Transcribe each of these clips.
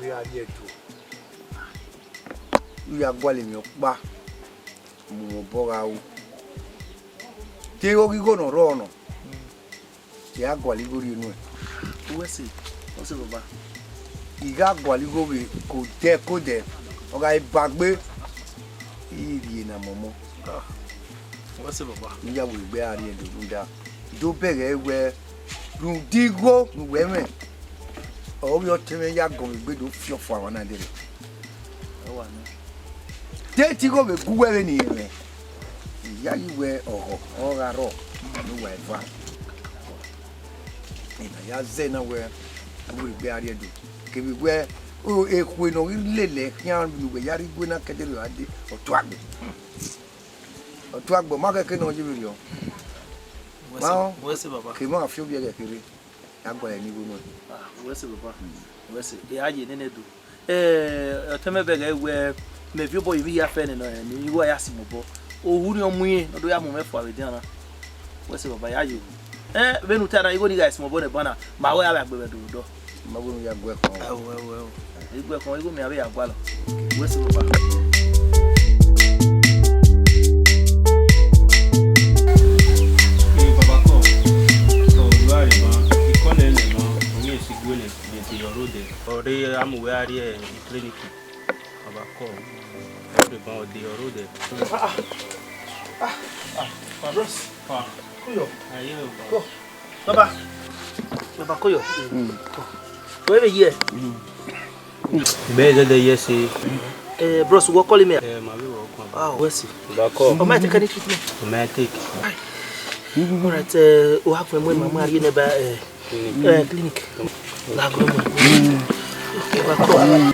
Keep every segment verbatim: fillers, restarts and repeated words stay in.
Gha rrie Ẹdo. U ya gualọ emwi ọkpa mu mwẹ obọ gha ru. Te igho ghi igho ne ọ rrọọ nọ, I gha gualọ igho rhie nuẹn. Uwẹ sẹ, ọ sẹ baba. I gha gualọ igho vbe ke odẹ ke odẹ, ọ gha ba gbe, I rhie ne a mọmọ. Ah, uwẹ sẹ baba. Ne I ya wegbe a rrie Ẹdo rhunmwuda, do bẹghe wẹ, rhunmwuda igho ne uwẹ mwẹ, ọ ghi ọtẹn mwẹ ya gọmwẹ egbe do fi ọfua mwa na dẹrẹ. Ẹ wa nọ. Te te igho vbe gu uwẹ vbene irẹn mwẹ, I yayi wẹ ọghọ ọ gha rrọọ ne uwa eva. Ena ya zẹ na wẹ, u wegbe a rrie Ẹdo, kevbe wẹ, o, ekhue ne ọ ghi lele khian ne uwẹ ya rrie igue na kẹdẹrriọ gha dee, ọ tuagbe. Ọ tuagbe, ọ ma khẹke ne ọ ye vberriọ. Uwẹ sẹ, ma uwẹ sẹ baba. Ke ma fi ovbi ẹghẹ kherhe, ya gualọ ne igho nuẹn. Ah, uwẹ sẹ baba. Uwẹ sẹ, I gha ye nene do. Eh, ọtẹn mwẹ bẹghe wẹ, mẹ viọ obọ ye emwi hia fẹ nẹ nọ, ne igho ya si mẹ obọ. Ohu ni ọ mu irẹn, ne ọ do ya mu mwẹ fua vbe edian na. Uwẹ sẹ baba, ya ye ohu. Eh, vbene u ta na, igho ni gha si mẹ obọ nẹ ban na, ma wẹ a vbe gbe vbe do dọ. Ma wẹ ne u ya gu ẹkhọn. Ẹo, ẹo, ẹo. I gu ẹkhọn, igho mẹ a vbe ya gualọ. Uwẹ sẹ baba. Eh, baba kọ. Kọ, ọ gha rre ban, ikọ nẹ lẹ ban, ọ ghi si gu nẹ, mẹ de ọrọre odẹ. Ọ rre a mu wẹ a rrie clinic. Baba kọ. Ọ rre ban, ọ de ọrọre odẹ. Ah, ah, ah, ah, bros. Pa. Koyo. Aye o. Ko. Baba. Baba koyo. Mm. Ko. Wẹ vbe ye? Mm. Mẹ zẹdẹ ye ẹse. Eh, bros, wọ call me? Eh, ma vbe wọ call. Ah, wẹ si. Baba kọ. Ọ ma take any treatment? Ọ ma take. All right, eh, u ha fẹ mu ma mu a rrie nẹ ba, eh, clinic. Eh, clinic. La gbe mu. Baba kọ.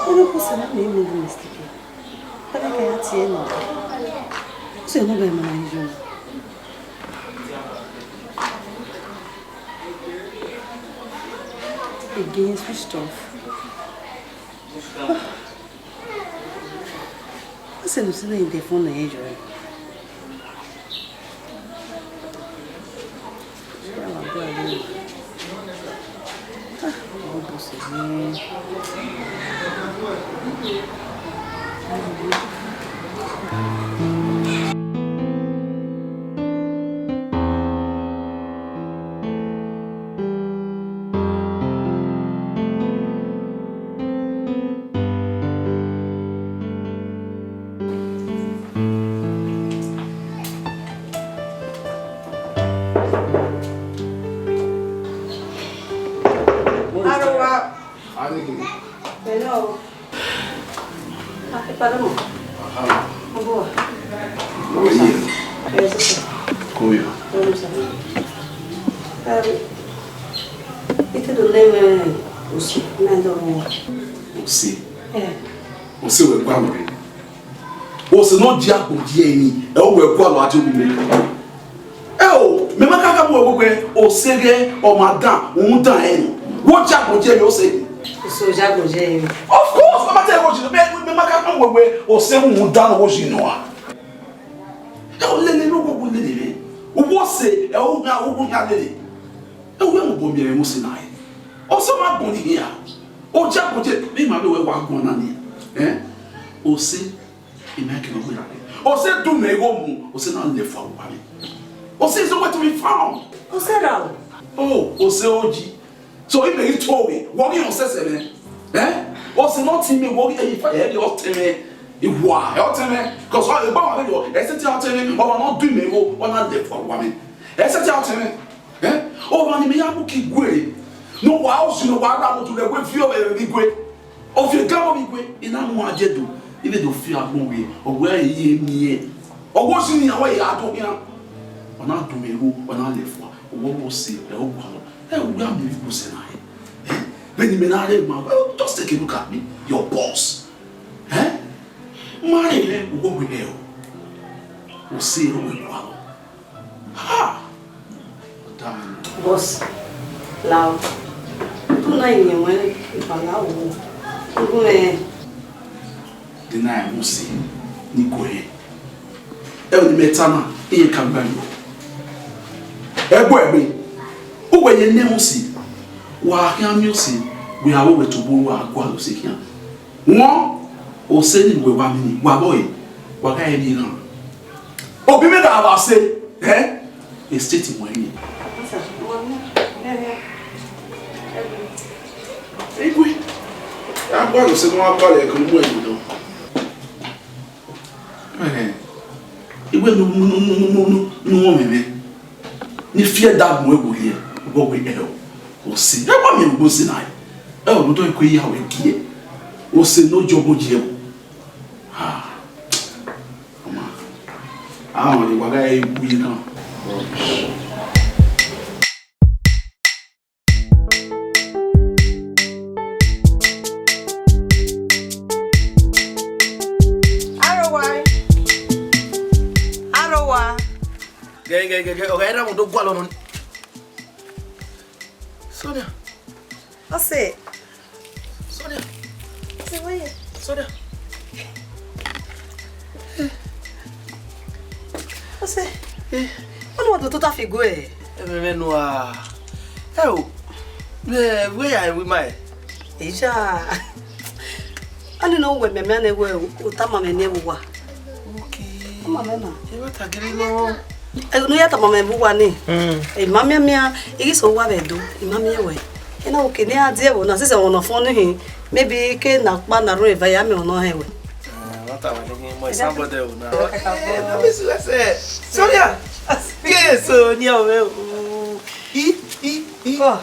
Unu kose na me mu mistake. Pẹlẹ kẹ ya tie nọ. Kose nọ bẹ ma na yo. Again, switched off. Ese no se na in the phone na yo. Arowa. Hello. Ah, ẹ palẹmọ. Aha. Mo bọ wá. Oye. Ẹ sọ. Koyo. Ẹ sọ. Ẹ, ite do le me osi, me do mo. Osi. Ẹ. Osi wẹ gua mo re. Osi no dia gbo die ni. Ẹ o wẹ gua lo a di obi me. Ẹ o, mẹ ma ka ka mu ẹvbo wẹ, osẹghe ọ ma dan, uhunmwu dan ẹre nọ. Wo jagbọn ye emwi ose. Ose ọ jagbọn ye emwi. Of course, ọ ma te ẹvbo jinu, mẹ, mẹ ma ka ka mu wẹ, ose uhunmwu dan ne ọvbo jinu a. Ẹ o, lele ne uwu lele rre. Uwu ose, ẹ o, na uwu ya lele. Ẹ o, wẹ mu bo miẹn emwi ose na rre. Ose ọ ma gbọn ni hia. Ọ jagbọn ye, vbe ima vbe wẹ wa guan na ni. Ẹ? Ose, I ma kene ọ gberra rre. Ose du mẹ igho mu, ose na lẹ fua vbe uwa mwẹ. Ose is nowhere to be found. Ose ra o? Oh, ose oji. So, imẹ ghi to vbe, wọ ghi rẹn sẹsẹ mwẹ. Eh? Ose nọ tin mẹ, wọ ghi, eh, ifa, ẹ, ọ tẹn mwẹ. Iwa, ẹ, ọ tẹn mwẹ. 'Cause ọ, egbe ọmwa vbe yọ, ẹ sẹtin ọ tẹn mwẹ, ọmwa nọ du mẹ igho, ọ na lẹ fua vbe uwa mwẹ. Ẹ sẹtin ọ tẹn mwẹ. Eh? Ọmwa ne imẹ ya mu ke igue re. Ne uwa, osi ne uwa ra mu tu lẹ, wẹ fi ọvbẹ vbe igue. Ọ fi egan vbe igue, I na mu adiẹ do, I vbe do fi agbọn vbe, ọ wẹ I ye miẹn. Ọ wẹ osi ne iran wẹ ya do khian. Ọ na du mwẹ igho, ọ na lẹ fua, ọ wẹ ọ ose, ẹ, ọ gualọ. Ẹ, u gha miẹn vbe ose na rre. Eh? Vbene imẹ na rre ma, well, just take a look at me, your boss. Eh? Ma rre mwẹ, u wẹ wẹ ẹ o. Ose ẹ wẹ gualọ. Ha! Damn. Boss, Lao, tu na yin wẹ eva la wo. Ngu mwẹ. De na ẹmwẹ usi ni ko hẹ. Ẹ ò ni mẹ ta na, iye ka gba yo. Ẹ bu ẹgbe. Uwẹ ye ne ẹmwẹ usi. Wa khian miẹn usi. Wẹ a wo wẹ tobọ wa gualọ usi khian. Wọn, ose ni wẹ wa mini, wa bọ e, wa gha ri rhan. Obi mẹ gha vba se, eh? Estate wẹ ni. Igwe, a gua no se mo wa bale ko mu e do. Eh. Igwe nu nu nu nu nu nu nu mẹ mẹ. Ni fiẹ da mu ẹvbo rhie, vbe ọ wẹ ẹrọ, ose. Ẹ wa miẹn ugbo ose na, ẹ ọ rhunmwuda ẹko ya wẹ gie. Ose ne ọ jọ ọmọ ye ẹvbo. Ha. Ọma. Àwọn ìwà gáyé wí náà. Arowa. Arowa. Gẹ, gẹ, gẹ, gẹ, ọga ẹre mo do gualọ nọ. Sonia. Ọse. Sonia. Ọse wẹẹ. Sonia. Ọse. Eh. Ọnọmwa do tota fi gue. Ẹmwẹ mwẹ nua. Ẹ o. Vbe, vbe ya wi ma ẹ? Eya. Ani no wẹ mẹ mẹ ne wẹ o tama mẹ ne vbe uwa. Okay. Tama mẹ na. Ẹ wa ta gere nọ. Ẹ no ya tama mẹ vbe uwa ni. Mm. Ẹ ma mian mian, I ghi sẹ uwa vbe Ẹdo, I ma miẹn wẹ. Ena oke ne a die ẹvbo na, sisẹ ọmọ ne ọ fọn ni hin, maybe ke na kpa na run eva ya mẹ ọnọ hẹ wẹ. Eh, wa ta wẹ ni mo somebody o na. Eh, na be so say. Sonia. Ke Sonia o. I, i, i. Kọ.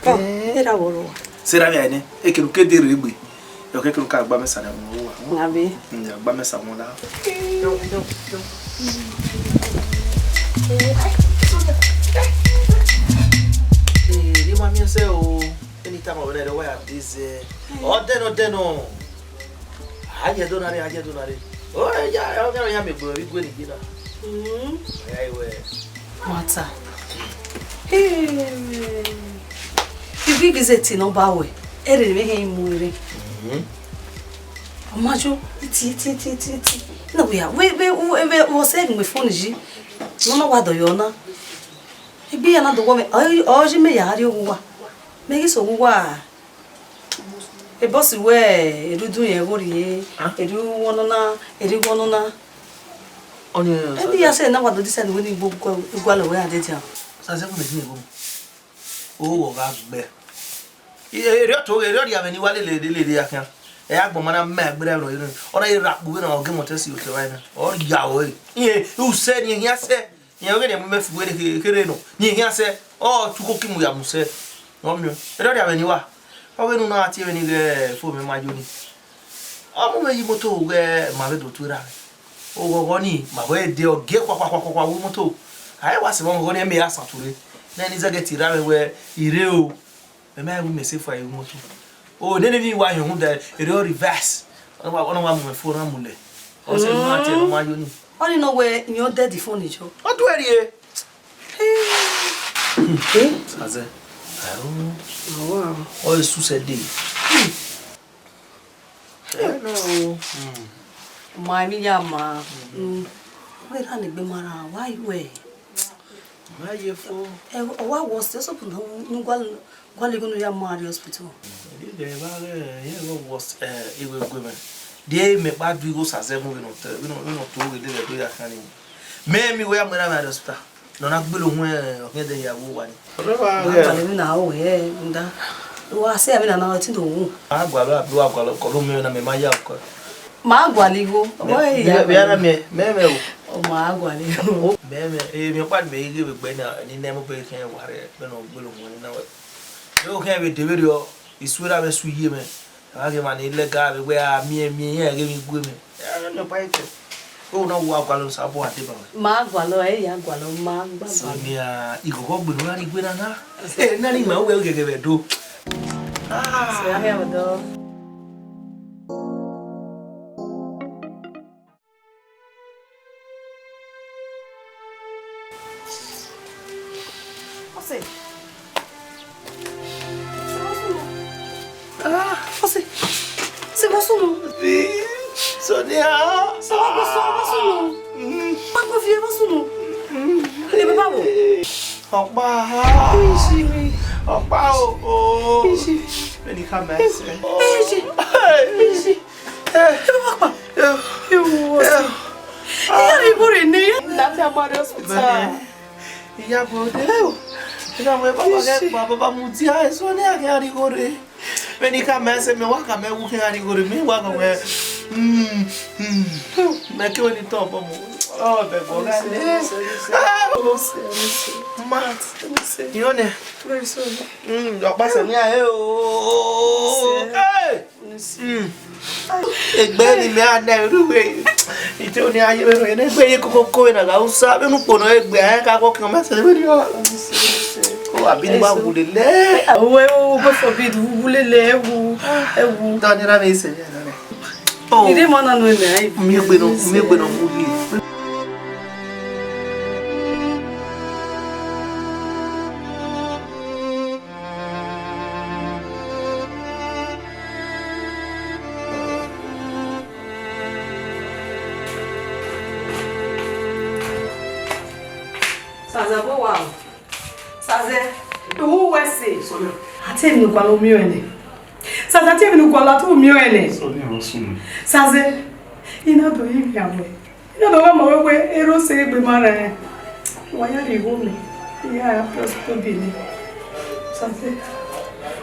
Kọ. Era woro. Sera mi aine. Ekelu ke de rre egbe. Yo ke kelu ka gba mẹ sa na mo wa. Nga be. Ya gba mẹ sa mo la. Eh, ni ma mi se o. Anytime I wanna know where this, eh, oh, then, oh, then, oh. Aye do na re, aye do na re. Oh, ya, ya, ya, ya, me gbe, we gbe ni gbe na. Mm. Ya, iwe. Mata. Hey. Ibi gize ti no ba we. Ere me he mu ere. Mhm. Ọma jo, iti, iti, iti, iti, iti. Na we ya, we, we, we, we, wo se me phone ji. No, no, wa do yo na. Ibi ya na do wo me, ọ, ọ ji me ya ri owa. Me ghi so owa. E boss wẹ, eru du yẹn vbo rrie, ah? Eru wọ nọ na, eru wọ nọ na. Ọni, ẹni ya sẹ na wa do decide wẹ ne I gbe igualọ wẹ a dede a. Sa sẹ fun mẹ ti yẹn vbo. O wọ gha gbẹ. Erriọ to, erriọ rhia mwẹ ne I wa lele, lele, lele ya khian. Ẹ agbọn ma na ma ẹgbẹrẹ ẹvbo rẹ. Ọ na ye ra kpu vbe na, ọ ghe mọtẹ si otọ ẹre na. Ọ ya ore. Iye, u sẹ ne I khian sẹ. Rẹn ọghe ne mu mẹ fu wẹ kherhe nọ, ne I khian sẹ, ọ tu uko ki mu ya mu sẹ. Ọ miẹn, erriọ rhia mwẹ ne I wa. Ọ vbe ne u na tie mwẹ ni ghẹ fo mwẹ ma yo ni. Ọ mu mwẹ ye imoto ghẹ ma vbe do tu erha mwẹ. Oghọghọ ni, ma vbe de ọ gie kwa kwa kwa kwa kwa vbe imoto. A i wa sẹ vbe ọghọghọ ni, ẹ mẹ ya san tu rre. Nẹ ne I zẹgẹ tie erha mwẹ wẹ, I rre o. Mẹ ma ru mẹ se fua ru imoto. O, nene emwi wa hin rhunmwuda erriọ reverse. Ọ na wa, ọ na wa mu mwẹ fo na mu lẹ. Ọ sẹ ne u na tie ne ọ ma yo ni. Ọni nọ wẹ irẹn ọ dẹ the phone jọ. Ọ tuẹ rrie. Eh? Azẹ. Ayo. Awa. Ọ esu sẹ dee. Ẹ nọ o. Ma emwi ya ma. Mm. Wẹ ra ne egbe ma ra, wa yi wẹ. Ma ye fo. Ẹ, ọ wa worse, ọ sọpọ ne u gualọ, gualọ igho ne u ya mu a rrie hospital. Ẹ, ẹ, ẹ, ẹ, ẹ, worse, ẹ, ighẹ gue mwẹ. De mẹ kpa du igho sa zẹ mu vbene ọ te, vbene ọ, vbene ọ to ghe de vbe do ya khian ni. Mẹ mi wẹ ya mu erha mwẹ a rrie hospital. Ne ọ na gbele ohun, ẹ, ọ khian ẹdẹ ya vbe owa ni. Ọ rre evba. Ma ghẹ. Gualọ emwi na ro wẹ, nda. Wa sẹ emwi na na, ọ te do wu. A gualọ, a bi wa gualọ, kọ do miẹn na, mẹ ma ya okọ. Ma gualọ igho. Mẹ, ọmọ ẹ ya mẹ, gualọ. Mẹ, mẹ, mẹ o. Ọ ma gualọ igho. Mẹ, mẹ, emwi ọkpa ne mẹ i ghe vbe egbe na, ne I na mu obọ khian wa rre, vbene ọ gbele ohun ni na wẹ. Yo khian vbe de vberriọ, isu erha mwẹ su iye mwẹ. A ghe emwa ni lẹga vbe wẹ a miẹn, miẹn iran ghe emwi gue mwẹ. Ẹ, ne ọ pa ete. Ko na wa gualọ, Osanobua wa deba mwẹ. Ma gualọ, ẹ ya gualọ, ma gba gualọ. Sonia, ighọghọ gbe ne u gha rrie igue na na. Ẹ, na ni ma wẹ ghẹghẹ vbe Ẹdo. Ah. So, ya hẹ ọdọ. Ọse. Ẹ vbọ sunu? Ẹ baba wo? Ọkpa. Isi mi. Ọkpa o. O. Isi. Vbene I khama ẹse. Isi. Isi. Ẹ baba kpa. Ewo. Ẹ ya rhie igho rre nẹ. Na te a ma rre hospital. Iyabo de. Iyabo, baba, baba, baba, mudia eso ne a gha rhie igho rre. Vbene I khama ẹse, mẹ wa khama ẹwu ke gha rhie igho rre, mẹ wa khama wẹ, mm, mm, mẹ ke wẹ ne I tọ obọ mu. Ọ, bẹ bọ gha le. Ah, ma. Iyọn nẹ. Mm, ọkpa sẹ mia, eh, oh. Hey! Mm. Egbe ni mẹ a na ru we. Ite oni aye vbe rẹn egbe ye kokoko na ga usa vbe nu kpo nọ egbe a ka gọ kian ma se vbe ri o. O abi ni wa wule lẹ. Owe o, God forbid, wule lẹ, ewu, ewu. Da ni ra vbe se ya na. Oh. Ire ma na no eme ai. Mi gbe no, mi gbe no mu yi. Sazẹ, vbe wa o? Sazẹ, iwu wẹ ẹse. A te emwi ne u gualọ miẹn ọnrẹn nẹ. Sazẹ, a te emwi ne u gualọ, a te miẹn ọnrẹn nẹ. Sazẹ, I na do ye ivbian wẹ. Ina do gha ma wẹ wẹ erha ọse egbe ma rẹn, wa ya rhie igho mẹ, I ya ra plus tobi nẹ. Sase,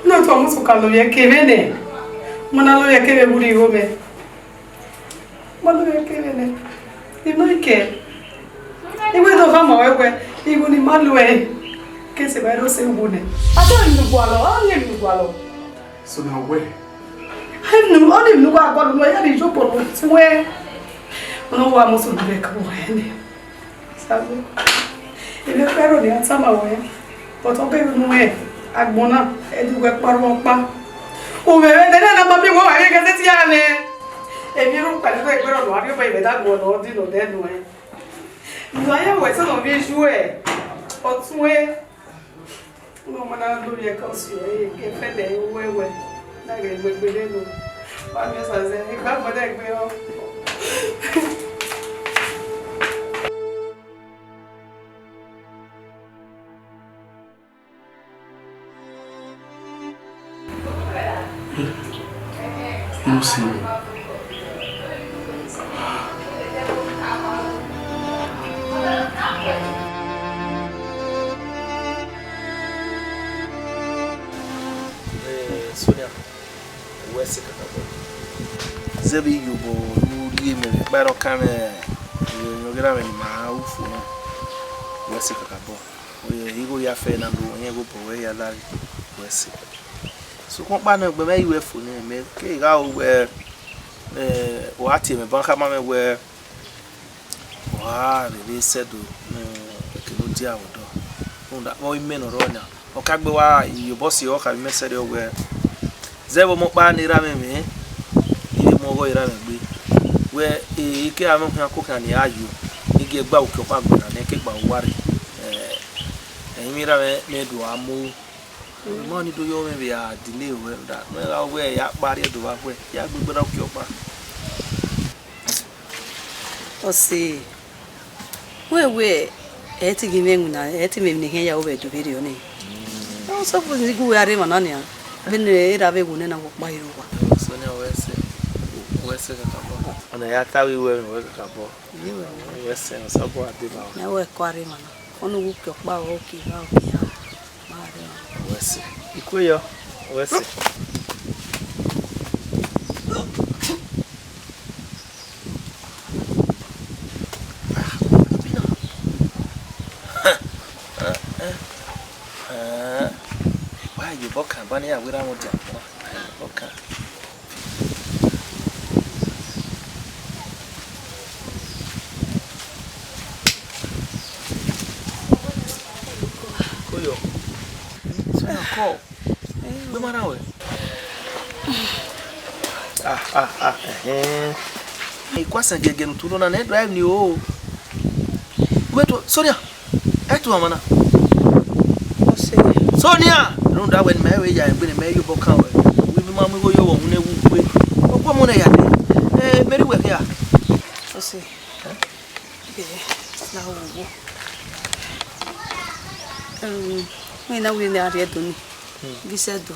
na tọ ọmọ soka lọ ye ẹke mwẹ nẹ, ma na lọ ye ẹke mwẹ vbe urhi igho mẹ. Ma lọ ye ẹke mwẹ nẹ, I ma kẹ. I wẹ do gha ma wẹ wẹ igho ne I ma lo ẹre, ke sẹ vbe erha ọse wu nẹ. A tọ emwi ne u gualọ, a rhie emwi ne u gualọ. So na wẹ? Ai nu, ọ ni nu wa gọlu nu, ya ni yo bọrọ tuẹ. Ono wa mo so dire ka wa ene. Sabe? Ebe pero ni ata ma wẹ. But ọ be nu e, agbọn na, e du wẹ kparu ọkpa. O me ve de na ma mi wo wa ye ke se ti ane. Emi ru pa ni ko egbero no, a bi o be da gbọn no, di no de nu e. Nu a ya wẹ so no bi ju e. Ọ tuẹ. Uno ma na do ye ka si e ke fede uwẹwẹ na ghe gbegbe de no. Wa mi sa ze, e gba gbọdọ gbe o. Mo sì mọ̀. Eh, Sonia, wẹ ẹse kakabọ. Zẹvbe iyobọ ne u rhie mẹ vbe ẹkpa ẹre ọ kan mwẹ, iyọngiran mwẹ ne ima ru fo na, wẹ ẹse kakabọ. Igho ya fẹ na do, irẹn igho obọ wẹ ya la ghe, wẹ ẹse. Sokpan ọkpa nọ, ẹgbẹ mwẹ i ru ẹfo nẹ, mẹ kegha ru wẹ, eh, wa tie mwẹ ban khama mwẹ wẹ, wa rherhe sẹ do, ne eke ne u dia vbe ọdọ. Rhunmwuda vbe imẹ ne ọ rrọọ na, ọ ka gbe wa iyobọ si ọ kha vbe imẹ sẹrriọ wẹ, zẹ vbe ọmọ ọkpa ne erha mwẹ mwẹ, ne I vbe mu ọghọ erha mwẹ gbe. Wẹ, eh, I ke gha mwẹ okhian kokhian ne I ra yo, ne I gie gba uki ọkpa gbe na, ne I ke gba uwa rre. Eh, ẹrinmwi erha mwẹ, mẹ do a mu. Mẹ ọni do yọ mwẹ vbe a delay ruẹ, rhunmwuda ne ọ gha wẹ ya kpa rrie do vbe agbọn, ya gbe gberra uki ọkpa. Ọse, wẹ wẹ, ẹ te ghi mwẹ iwinna, ẹ te mwẹ emwi ne I khian ya ru vbe ẹdẹ vberriọ nẹ. Ọ sọ fo ni gu wẹ a rre emwa na nian, vbene erha vbe wu nẹ na wẹ ọkpa i ru owa. Sonia, wẹ ẹse, wẹ ẹse kakabọ. Ọna ya ta vbe iruẹmwi wẹ kakabọ. Wẹ ẹse, Osanobua deba ruẹ. Mẹ wẹ ẹko a rre emwa na, ọ ne uwu uki ọkpa, uki evba, uki iran. Wẹ ẹse. I kue yọ. Wẹ ẹse. Wa ye obọ kan, ba ne ya werriẹ mwẹ dia. Obọ kan. Koyo. Sonia, kọ. Gbe ma na wẹ. Ah, ah, ah, ẹhẹn. I kua sẹ gẹgẹ ne u tu nọ na, ne drive ni o. Wẹ to, Sonia. Ẹ tu ọmọ na. Ọse. Sonia, rhunmwuda wẹ ne mẹ vbe ya egbe ne mẹ ye obọ kan wẹ. Wẹ ma mu igho ye ọmọ ne wu gbe. Ọkpọ ọmọ ne ya de. Eh, Mary wẹ kha. Ọse. Eh? Eh, na Wẹ na wẹ ne a rhie Ẹdo ni. Ghi sẹ Ẹdo.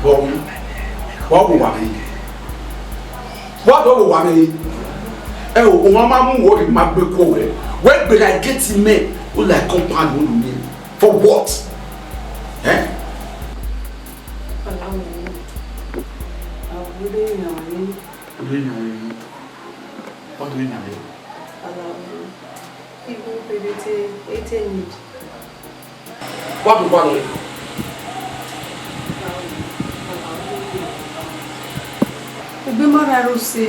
Vbọ wu, vbọ wu wa vbe? Vbọ do wu wa vbe? Ẹ o, ọmwa ma mu wo rhie ma gbe kuo wẹ. Wẹ gbe la gate mẹ, u la compound unu mẹ. For what? Eh? Ọdọ yan re. Ọdọ yan re. Ibu bebe te, ete need. Wa do wa lẹ. Egbe ma rha ẹre use,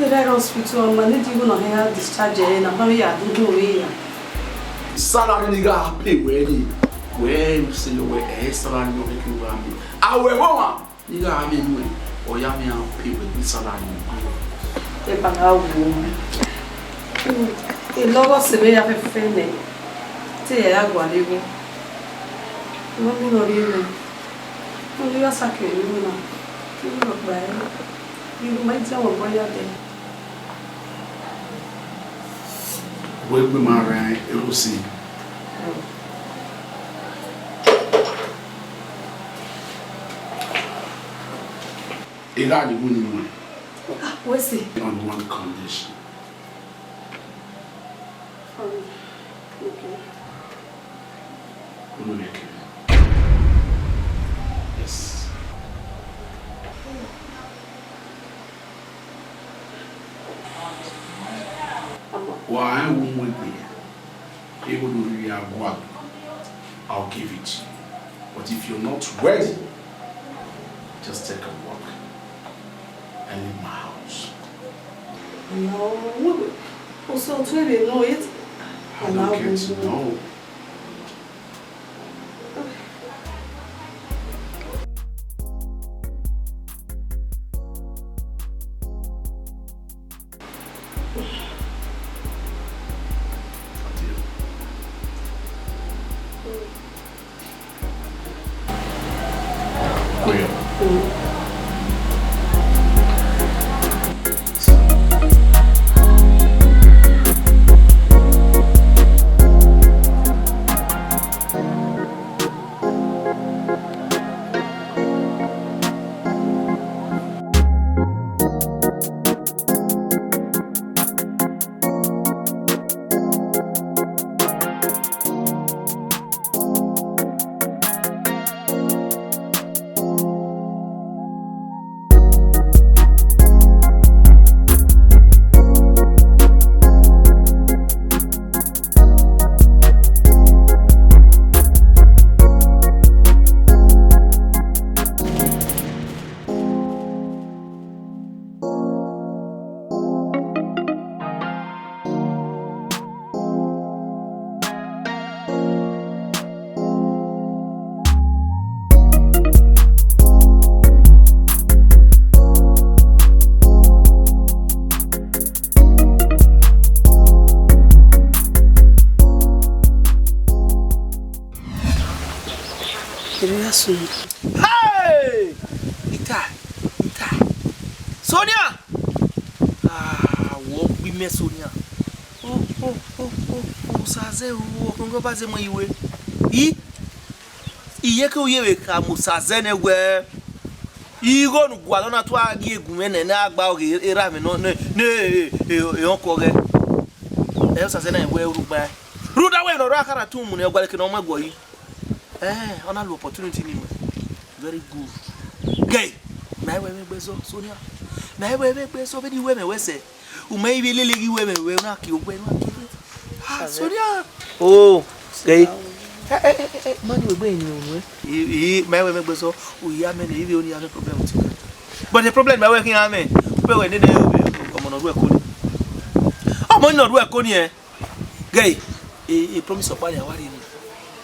erha ẹre hospital, ma need igho ne ọ hia discharge ẹre na, ma vbe ya do gun vbe ya. Salary ni gha pay wẹ ni, wẹ use yo wẹ ẹ salary ni ọ vbe ke wa mi. A wẹ vbe ọmwa. Ni gha mwẹ inu ẹn, ọ ya mwẹ iran pay wẹ gbe salary ne ọ gbe. Ẹ ba gha wo. Elọghọ sẹ vbe ya fẹfẹ nẹ, te ya ya gualọ igho. Mọmi ne ọ rhie mwẹ, ne ọ ghi gha sa ke ru na, ne ọ kpa ẹre, I ru ma i diọn wẹ obọ ya dẹ. Wẹ gbe ma rẹn ẹre use. I gha ni wu ni wẹ. Ah, wẹ sẹ. On one condition. Um, okay. Unu vbe kere. Yes. Wa rẹn wu mu egbe. Igho do rhirhi a gualọ, I'll give it to you. But if you're not ready, just take a walk and leave my house. No, what's up to me? No, it. I don't get to know. Hey! Ita, Ita. Sonia! Ah, wo gbi mẹ Sonia. O, o, o, o, Osazẹ o, ọkpẹn ba zẹ mọ iwe. I, iye ke uye vbe ka mu Osazẹ nẹ wẹ. Igho ne u gualọ na tua ghi egun mwẹ nẹ, ne a gba ọghe erha mwẹ nọ, ne, ne, e, e, e, ọkọ ghẹ. Ẹ Osazẹ na wẹ orugba. Rhunmwuda wẹ ne ọ rre akhara tun mu nẹ, ọ gualọ ke ne ọ mu ẹguọ yi. Eh, ọ na lu opportunity ni mwẹ. Very good. Gay. Na wẹ mwẹ gbe zọ, Sonia. Na wẹ mwẹ gbe zọ, vbene I wẹ mwẹ wẹ sẹ. U ma i vbe lele ghi wẹ mwẹ wẹ, u na ki ogbẹ, u na ki ogbẹ. Ah, Sonia. Oh, gay. Eh, eh, eh, eh, eh, man, we gbe yin unu, eh. I, I, ma wẹ mwẹ gbe zọ, u ya mẹ ne, I vbe only have a problem with you. But the problem ma wẹ khian mẹ, wẹ wẹ nene, ọmọ nọ ru ẹko ni. Ọmọ nọ ru ẹko ni, eh. Gay, e, e promise ọkpa ni a wa rhie ni.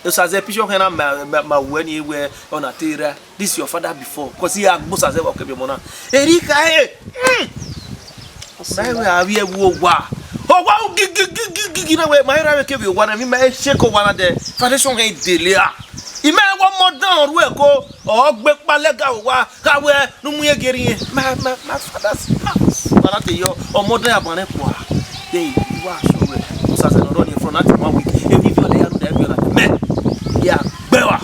Osazẹ picture khian na ma, ma, ma wẹ ni wẹ ọ na te ra. This your father before, 'cause he a gbe Osazẹ vbe ọke ọmọ na. Erika, eh! Mm! Ma i wẹ a vbiẹ vbe owa. Owa u gigigigigi na wẹ, ma i ra vbe kevbe owa na, emwi ma i shake owa na dẹ. Foundation hẹ i dele a. I ma wẹ ọmọ dan ru ẹko, ọ gbe kpa lẹga owa, gha wẹ ne u mu iye geri ẹn. Ma, ma, ma father's house. Ma na te yọ, ọmọ dan ya banẹ kua. Dẹ, I wa sure wẹ, Osaze ne ọ rọ ni from that one week. Emwi viọ lẹ ya ru dẹ viọ na. Mẹ, ya gbẹ wa.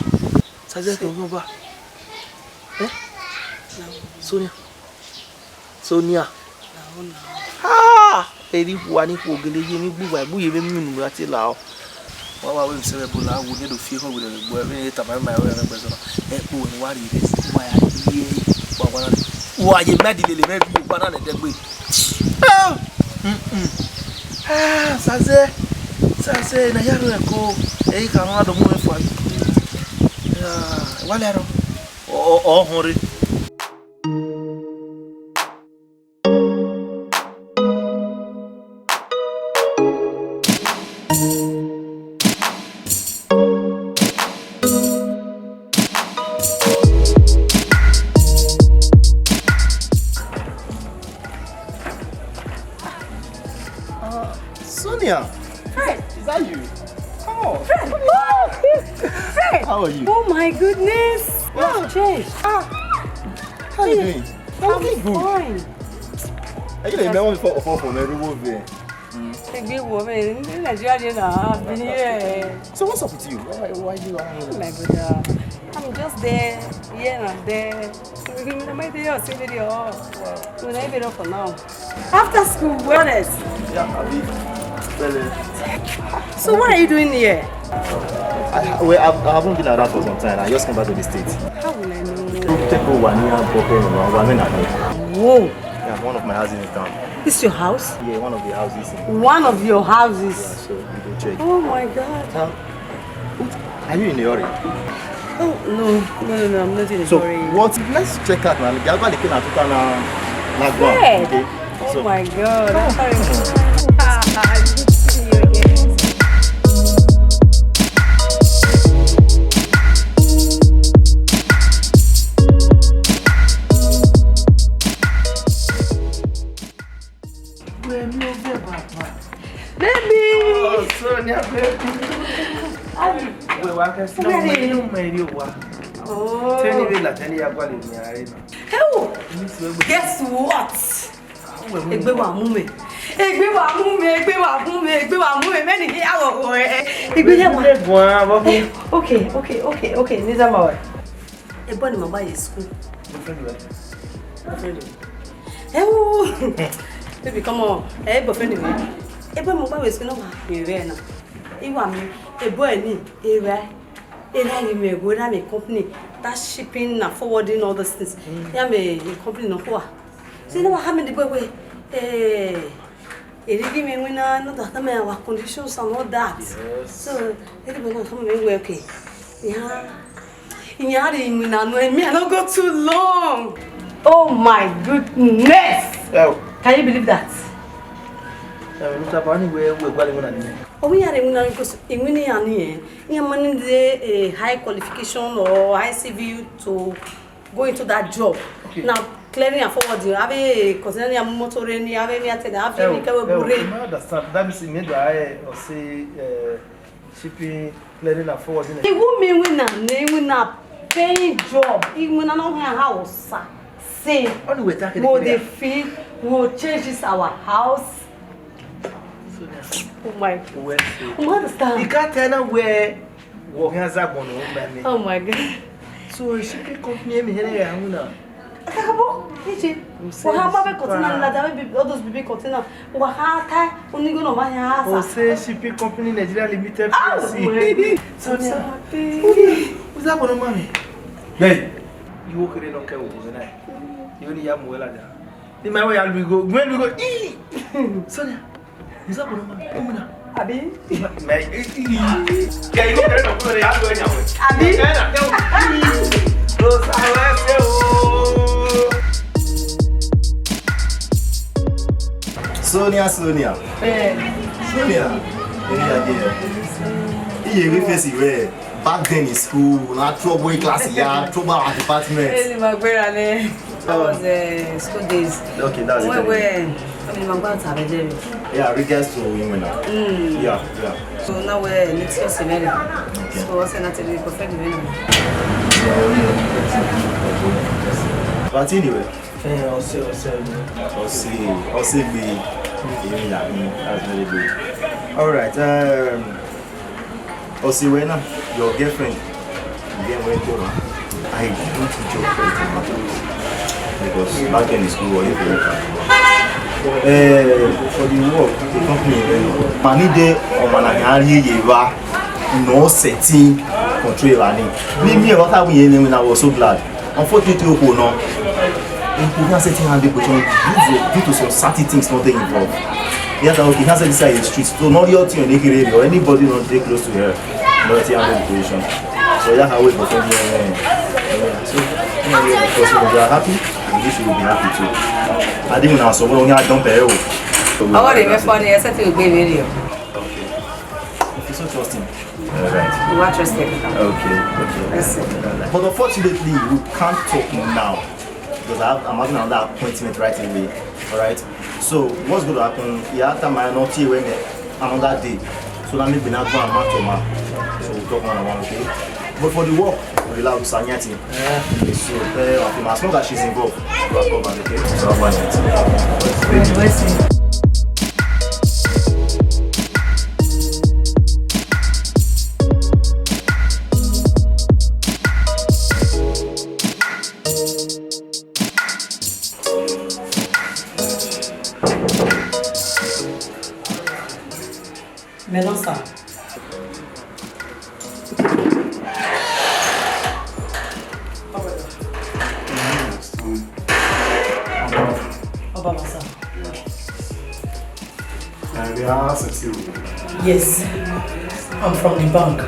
Osaze ke ọmọ ba. Eh? Sonia. Sonia. Ah! Eri khua ni khuo gele ye emwi gbuwa, egbu ye emwi mimi ne u ra tie la ọ. Wa wa wẹ se vbe bola wo ne do fi ekhọe wẹ gbe vbe tama ma wẹ ne gbe zọ. Ẹ kpo ne wa ri re, wa ya ye, wa wa na. Wa ye ma di lele mẹ bi wa na ne dẹgbe. Ah! Mm, mm. Ah, Osaze. Osaze, na ya ro ẹko. Ẹ i ka wọn do mu ẹn fua. Ah, wa lẹ rọ. Ọ, ọ, ọ họn re. Uh, Sonia. Fred. Is that you? Oh. Fred. Oh. Fred. How are you? Oh my goodness. Wow. Change. Ah. How are you doing? You're looking good. Fine. Are you the man for for for me? Egbe wo me, in Nigeria dey na, I've been here. So what's up with you? Why, why you are here? Oh my God, uh, I'm just there, here and there. We dey my day, see video. Wow. We dey video for now. After school, what else? Yeah, I'll be. So what are you doing here? I, well, I've, I haven't been around for some time. I just came back to the States. How will I know? Take over near Boke, you know, I mean, I know. Whoa. Yeah, one of my houses in town. This your house? Yeah, one of the houses in One of your houses? Yeah, so we go check. Oh my God. Now, what, are you in a hurry? Oh, no, no, no, no, I'm not in a So, hurry. What? Let's check out, man. Maybe I'll go to the na tuta na na go. Fred! Okay. Oh So, my God, I'm sorry. Ah, ah, ah, good to see you again. Wẹ mi ovẹ baba. Baby! Oh, Sonia, baby. Wẹ wa kẹ si na, Where are you? Wẹ ni mẹ ri owa. Oh. Tẹni vbe la, tẹni ya gualọ emwi a re na. Hey, guess what? Egbe wa mu mẹ. Egbe wa mu mẹ, egbe wa mu mẹ, egbe wa mu mẹ. Mẹni ghi awọ wọ ẹ. Egbe ya wa. Egbe guan, bọ. Eh, okay, okay, okay, okay. Nizama wa. Ebo ni ma gba ye school. Boyfriend rẹ. Boyfriend rẹ. Ewu. Baby, come on. Eh, boyfriend rẹ. Ebo ni ma gba ye school na ma. Ye rẹ na. Iwa mi. Ebo eni. Era. Era ghi mwẹ ẹghẹ, era mwẹ company, that shipping and forwarding, all those things. Mm. Ya mwẹ company nọ kua. So, you know what happened? Wẹ, wẹ, eh, erhirhi mwẹ winna, not that time, our conditions and all that. Yes. So, erhirhi mwẹ na come mwẹ wẹ, okay. Yeah. Iran rhie iwinna nuẹn, me, I no go too long. Oh my goodness! Oh. Can you believe that? Eh, look up anywhere we go, we go. Ọ wẹ iran rhie iwinna because iwinna iran ni, eh, iran ma need a high qualification or high C V to go into that job. Okay. Now, clearing and forwarding, avbe container ni, a mu motor rre ni, avbe mi ate na, avbe mi kẹwe bu rre. I understand. That means me do I or say, uh, shipping, clearing and forwarding. Iwu mi winna, ne winna paying job. Iwinna no ha ha osa. Say, Only we take it we clear. Dey feel, we will change this our house. So now, Oh my God. Well, so You understand? You can't tell now where we can zag one, oh, man. Oh my God. So, shipping company, me here, I wanna. Akakabo, ije. Wa ha ma be container na, da be all those big container. Wa ha ta, oni go no ma ya sa. O se shipping company Nigeria Limited Ah, P L C. Well. So, I'm so happy. What's up, mommy? Hey, you walk in, don't care what you say. You only have more like that. Ni ma wẹ ya lu igho, gbẹn lu igho. Ii! Sonia, is that what I'm doing? Abi? Mẹ, ii, ii. Kẹ igho kẹrẹ nọ kúrò ní àlọ́ ẹ̀yà wẹ̀. Abi? Ẹ nà kẹ́ wò. Ló sá wẹ́ ṣe o. Sonia, Sonia. Eh. Sonia. Èmi àdé ẹ̀. Iye rí fèsì rẹ̀. Back then in school, na trouble class, yeah, trouble our department. Ẹ ní ma gbéra lẹ. That was, uh, school days. Okay, that's it. Wẹ́wẹ́, Family member ta vbe dẹ. Yeah, regards to women now. Mm. Yeah, yeah. So now we need to say very. Okay. So what's another boyfriend we now? But anyway, eh, I'll say, I'll say, I'll say, I'll say, be, yeah, that's very good. All right. Um, Osiwena, your girlfriend, you get where to, huh? I want to job for it, man. Because back then in school, we used to work at, eh, for the work, the company, eh, money dey on man, I can ye ye ba, no setting control, I need. Me, me, what I win, I was so glad. Unfortunately, okhuo nọ, okhuo khian sẹtin handle position due to, due to some certain things not dey involved. He has, okay, he has said this side is street. So not your thing, or anybody not dey close to her, not handle the position. So that's how we go from here. So, you know, we are, because we are happy, and you should be happy too. I didn't want to, so we don't have done very well. Ọwọ́ rẹ̀ mẹ́fọ́ ni ẹsẹ̀ tí ò gbé mi rí o. Okay. If you so trust him. All right. You are trusted. Okay, okay. Yes, sir. But unfortunately, we can't talk now because I have, I'm having another appointment right away. All right. So what's going to happen? Yeah, after my not here when another day. So that maybe not go and matter, man. So we'll talk one on one, okay? But for the work, relax, Sanyati. Yeah. So, uh, as long as she's involved, we'll talk about it, okay? So, I'll find it. Wait, wait. Mẹ nọ sa. Ọba masa. Uh, they are settled. Yes, I'm from the bank.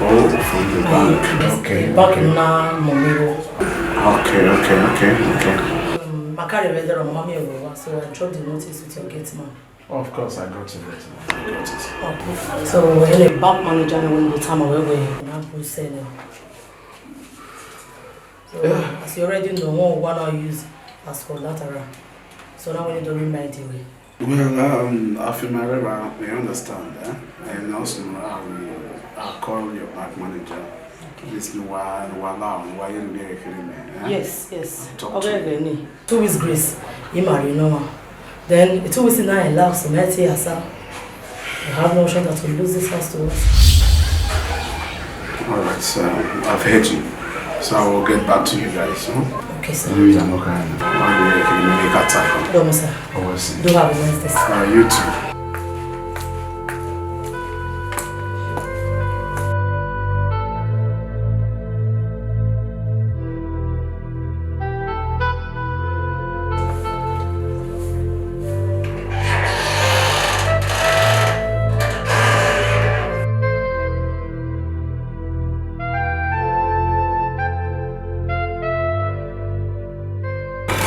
Oh, from the bank. Yes, okay. The bank in na Momiro. Okay, okay, okay, okay. Um, my car is ready, mommy, so I dropped the notice with your gate man. Of course, I got it. I got it. Okay. So, any bank manager, no one go tell me where we na go sell now. So, yeah, as you already know, one one now use as collateral. So now we need to remind you. Well, um, I feel my river, I understand, eh? And also, I will, I'll call your bank manager. Okay. This new one, one now, why you there, eh? Yes, yes. Talk to me. Two weeks grace, he marry no one. Then two weeks in our life, so let's say, sir, we have no option than to lose this house to us. All right, sir. I've heard you. So I will get back to you guys, huh? Okay, sir. Mm, I'm okay. I'll be here in a minute. Domo, sir. Always. Do have a nice day, sir. Uh, you too.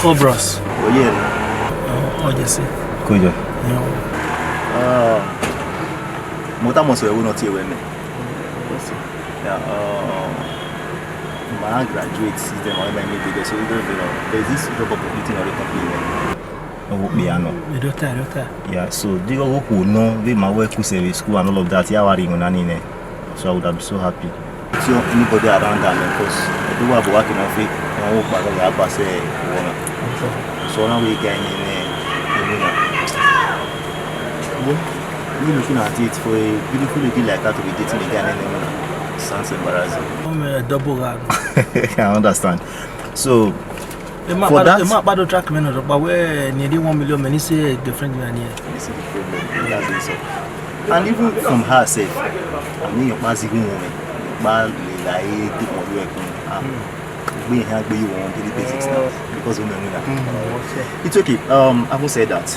Cobras. Oh, yeah. Oh, oh, Jesse. Kojo. Yeah. Uh, mo ta mo so ewu no tie we me. Yeah, uh, ma graduate system or my me dey so we don't know. There's this job opportunity in our company. No work me ano. You don't tell, you don't tell. Yeah, so the go work no, we ma work with service school and all of that. Yeah, worry no nani ne. So I would have been so happy. So anybody around that, of course, I do have work in office. I won't pass the pass eh. So now we can in eh. You looking at it for a beautiful lady like that to be dating a guy named Emma. Sounds embarrassing. I'm a double guy. I understand. So, for that, Emma, Bado track me no, but where nearly one million men say different than here. You see the problem. That's the issue. And even from her herself, I mean, your pass even woman, but like, do more work. We have to on daily basics now because we know that. It's okay. Um, having said that,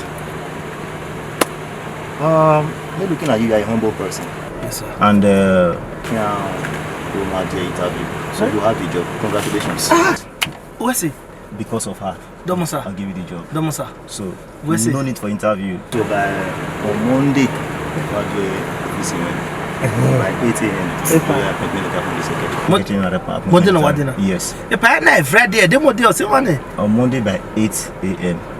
um, me looking at you, you're a humble person. Yes, sir. And uh, yeah, you had your interview, so you have the job. Congratulations. Ah, where's it? Because of her, Domo, sir. I'll give you the job. Domo, sir. So, no need for interview. So by on Monday, I'll do a office event. By eight a.m. Yes, sir. We are preparing the car for the secretary. Mo-, Secretary and rep appointment Monday no time. What dinner? Yes. If I na Friday, they mo dey on Monday. On Monday by eight a.m.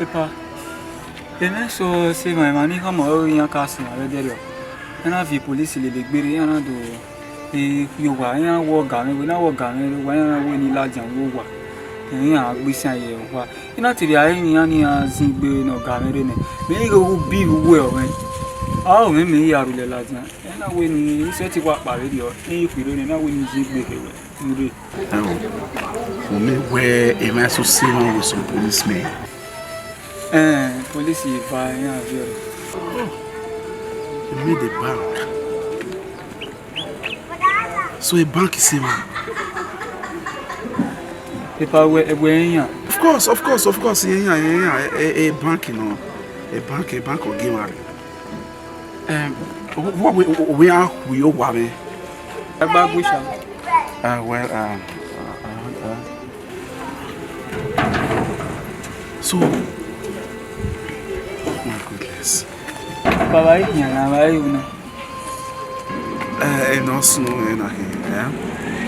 Epa, emwa eso sẹ emwa, emwa ni khama ọre iran ka sẹ emwa vbe ẹdẹrriọ. Iran na viọ police lele egbe rre, iran na do, eh, khui owa, iran wẹ ọga mwẹ, wẹ na wẹ ọga mwẹ rre owa, iran na wẹ ne I ladian vbe owa. Eh, iran gbe isan ye owa. I na te rhie ẹre ne iran, ne iran zin egbe ne ọga mwẹ rre nẹ. Mẹ i ghe ubi vbe uwu ẹre mwẹ. Aro mwẹ, mẹ i ya rhulẹ ladian. Iran na wẹ ne I sẹtin wa kpa vberriọ, ne I khui rre nẹ, iran na wẹ ne I zin egbe kevbe. Ẹ o, u miẹn wẹẹ emwa eso sẹ emwa with some policemen? Ẹn, police eva iran viọ rre. Oh, you mean the bank? So, a bank is a man. Epa, wẹ, wẹ iran? Of course, of course, of course, iran, iran, iran, a, a, a bank, you know, a bank, a bank ọ gie emwa rre. Um, wẹ, wẹ, wẹ, wẹ a khui owa mwẹ. Ẹgba gbe sha. Uh, well, um, uh, uh, uh. So, my goodness. Baba, I can, I know. Eh, eh, no, so, eh, no, eh, eh.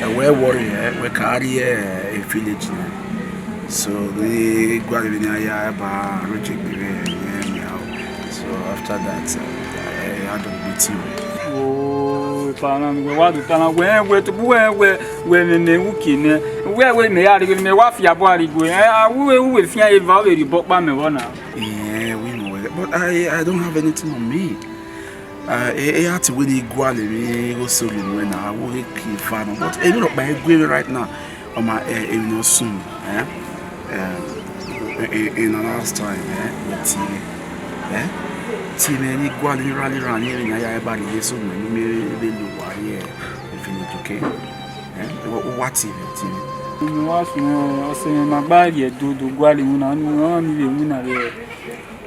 Eh, we worry, eh, we carry, eh, a village, eh. So, the guy in the area, ba, reject the way, eh, yeah. So, after that, eh, I had a meeting. Oh, Epa na, wẹ wa do ta na, wẹ, wẹ, to, wẹ, wẹ, wẹ, mẹ, mẹ, uki nẹ. Wẹ, wẹ, mẹ, ya, mẹ, wa fi abo, a, ri, wẹ, eh, a, wẹ, wẹ, fian, eva, wẹ, ri, bọ, kpa, mẹ, vbọ na. Yeah, we know it. But I, I don't have anything on me. Ah, e, e, a te wẹ ne I gualọ emwi igho sẹ olunu na, a wo ghe ke eva nọ. But emwi rhọkpa i gu mwẹ right now, ọ ma, eh, emwi ne ọ sunu, eh? Eh, eh, eh, in the last time, eh, wẹ tie mwẹ, eh? Tie mwẹ ne I gualọ emwi rally rally, emwi ne a ya ba rhie sunu, ne I vbe lo wa ye, eh, village, okay? Eh, wa, wa tie mwẹ, tie mwẹ. Emwi wa sunu, ọ sẹ mwẹ ma gba rhie do, do gualọ emwi na, ọnii, ọnii vbe emwi na vbe.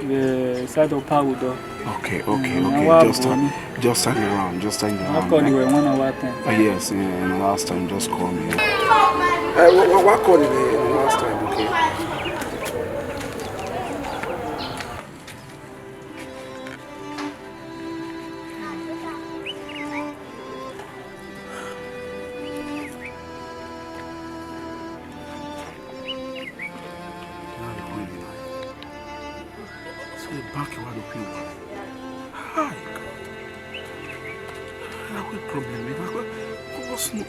The side of power though. Okay, okay, mm, okay. Just, uh, just turn around, just turn around. I'll call you when I want time. Uh, yes, uh, in the last time, just call me. Uh, what, what, what call you in the last time, okay? So the bank wa do pay wa. Hi, God. Na we problem, eh? Na we, what's no?